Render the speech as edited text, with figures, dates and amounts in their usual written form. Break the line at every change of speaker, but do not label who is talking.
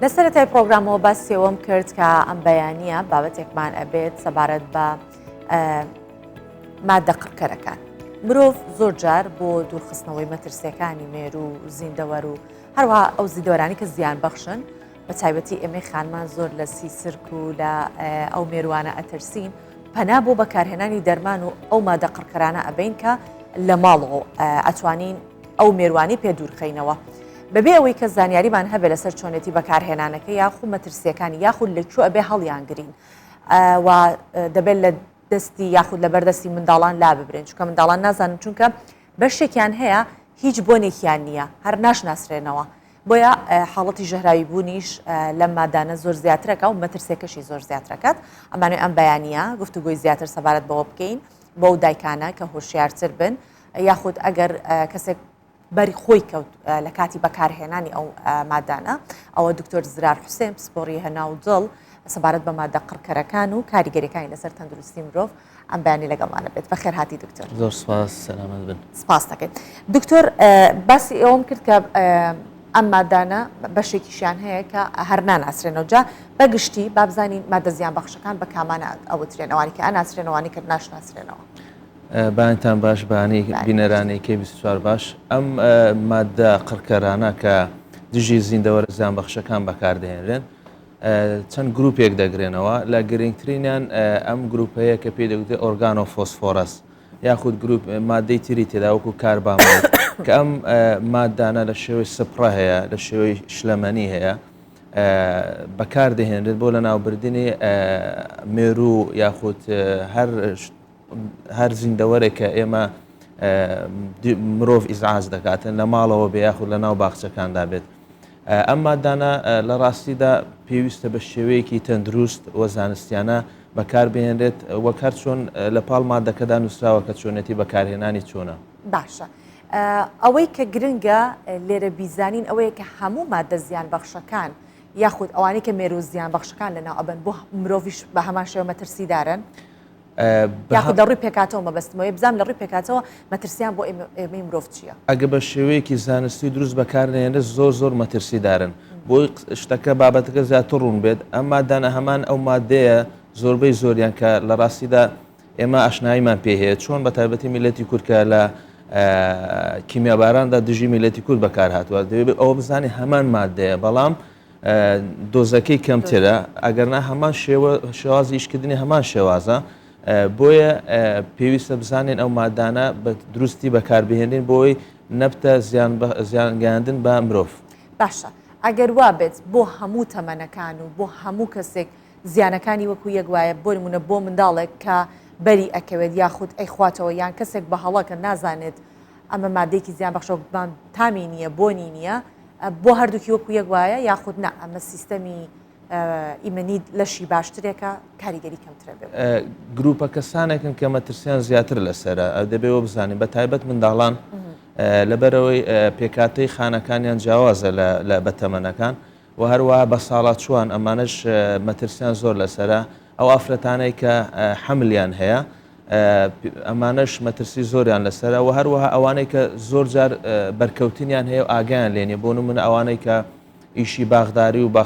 لە سەرەتای پرۆگرامەوە باسی ئەوەم کرد کە ئەم بەیانییە بابەتێکمان ئەبێت سەبارەت بە مادە قڕکەرەکان. مرۆڤ زۆر جار بۆ دوورخستنەوەی مەترسیەکانی مێرو و زیندەوەر و هەروەها ئەو زیندەوەرانی کە زیان بەخشن بە تایبەتی ئێمەی خانمان زۆر لە سیسرک و لە ئەو مێروانە ئەترسین پەنا بۆ بەکارهێنانی دەرمان و ئەو مادە قڕکەرانە ئەبین کە لە ماڵەوە ئەتوانین ئەو مێروانی پێ دوورخەینەوە. بەبێ ئەوەی کە زانیاریمان هەبێ لەسەر چۆنێتی بەکارهێنانەکە یاخو مەترسیەکانی یاخود لە کوێ ئەبێ هەڵیانگرین و دەبێت لە دەستی یاخود لە بەردەستی منداڵان لا ببرێن چونکە منداڵان نازانن چونکە بەشێکیان هەیە هیچ بۆنێکیان نییە هەر ناشناسرێنەوە بۆیە حاڵەتی ژەهراوی بوونیش لەم مادانە زۆر زیاترەکە و مەترسیەکەشی زۆر زیاترەکات ئەمانێ ئەم بەیانە گفتوگۆی زیاتر سەبارەت بەوە بکەین بەو دایکانە کە هۆشیارتر بن یاخود ئەگەر کەسێک بەری خۆی کەوت لە کاتی بەکارهێنانی ئەو مادانە ئەوە دکتۆر زرار حوسێن پسپۆڕی هەناو دڵ سەبارەت بە مادە قڕکەرەکان و کاریگەریەکانی لەسەر تەندروستی مرۆڤ ئەم بەیانی لەگەڵمانە بێت بەخێر هاتی دکتۆر
زۆر سپاس سەلامەت بن
سپاس دەکەین دکتۆر باسی ئەوم کرد کە ئەم مادانە بەشێکیشیان هەیە کە هەر ناناسرێنەوە جا بەگشتی بابزانین مادە زیان بەخشەکان بە کامانە ئەوترێن ئەوانی کە ئەناسرێنەوانی کە ناشناسرێنەوە.
بەیانتان باش بەیانی بینەرانی کەی 24 باش ئەم مادە قڕکەرانە کە دژی زیندەوەرە زیانبەخشەکان بەکاردەهێنرێن چەند گروپێک دەگرێنەوە لە گرنگترینیان ئەم گروپەیە کە پێی دەگوترێت ئۆرگانۆفۆسفۆرەس یاخود گروپ مادەی تری تێدا وەکو کارباماید کە ئەم مادانە لە شێوەی سپڕە هەیە لە شێوەی شلەمەنی هەیە بەکاردەهێنرێت بۆ لە ناوبردنی مێرو یاخود هەر هەر زیندەوەرێک کە ئێمە مرۆڤ ئیزعاج دەکاتن لە ماڵەوە بێ یاخود لە ناو باخچەکاندا بێت. ئەم مادانە لە ڕاستیدا پێویستە بە شێوەیەکی تەندروست و زانستیانە بەکاربهێنرێت وەک هەر چۆن لە پاڵ مادەکەدا نووسراوە کە چۆنێتی بەکارهێنانی چۆنە.
باشە ئەوەی کە گرنگە لێرە بیزانین ئەوەیە کە هەموو مادە زیان بەخشەکان یاخود ئەوانەی کە مێرو زیان بەخشەکان لەناو ئەبەن بۆ مرۆڤیش بە هەمان شێوە مەترسیدارن؟ یاخود لە ڕووی پێکهاتەوە مەبەستمەوەی بزانم لە ڕووی پێکهاتەوە مەترسیان بۆ ئێمەی مرۆڤ چییە؟
ئەگە بە شێوەیەکی زانستی و دروست بەکارنەهێنرێت زۆر زۆر مەترسیدارن بۆی شتەکە بابەتەکە زیاتر ڕوون بێت ئەم مادانە هەمان ئەو مادەیە زۆربەی زۆریان کە لە ڕاستیدا ئێمە ئاشناییمان پێ هەیە چۆن بە تایبەتی میلەتی کورد کە لە کیمیاباراندا دژی میلەتی کورد بەکار هاتووە دەبێت ئەوە بزانێ هەمان مادەیە بەڵام دۆزەکەی کەمترە ئەگەرنا هەمان شێوە شێوازی ئیشکردنی هەمان شێوازە بۆیە پێویستە بزانین ئەو مادانە بە دروستی بەکاربهێنین بۆی نەبتە زیانگەیاندن بە مرۆڤ.
باشە ئەگەر وابێت بۆ هەموو تەمەنەکان و بۆ هەموو کەسێک زیانەکانی وەکو یەک وایە بۆ نمونە بۆ منداڵێک کە بەری ئەکەوێت یاخود ئەیخواتەوە یان کەسێک بە هەڵە کە نازانێت ئەمە مادەیەکی زیان بەخشە تامی نییە بۆنی نییە بۆ هەردووکی وەکو یەک وایە یاخود نا ئەمە سیستەمی ئیمەنی لەشی باشترێکە کاریگەری کەمترە بێت؟
گروپە کەسانێکن کە مەترسیان زیاتر لەسەرە دەبێ بزانین بە تایبەت منداڵان لەبەرەوەی پێکاتەی خانەکانیان جیاوازە لە بەتەمەنەکان و هەروەها بە ساڵاچووان ئەمانەش مەترسیان زۆر لەسەرە ئەو ئافرەتانەی کە حەملیان هەیە ئەمانەش مەترسی زۆریان لەسەرە و هەروەها ئەوانەی کە زۆر جار بەرکەوتنیان هەیە و ئاگایان لێ نیە بۆ نمونە ئەوانەی کە ئیشی باخداری و باخ.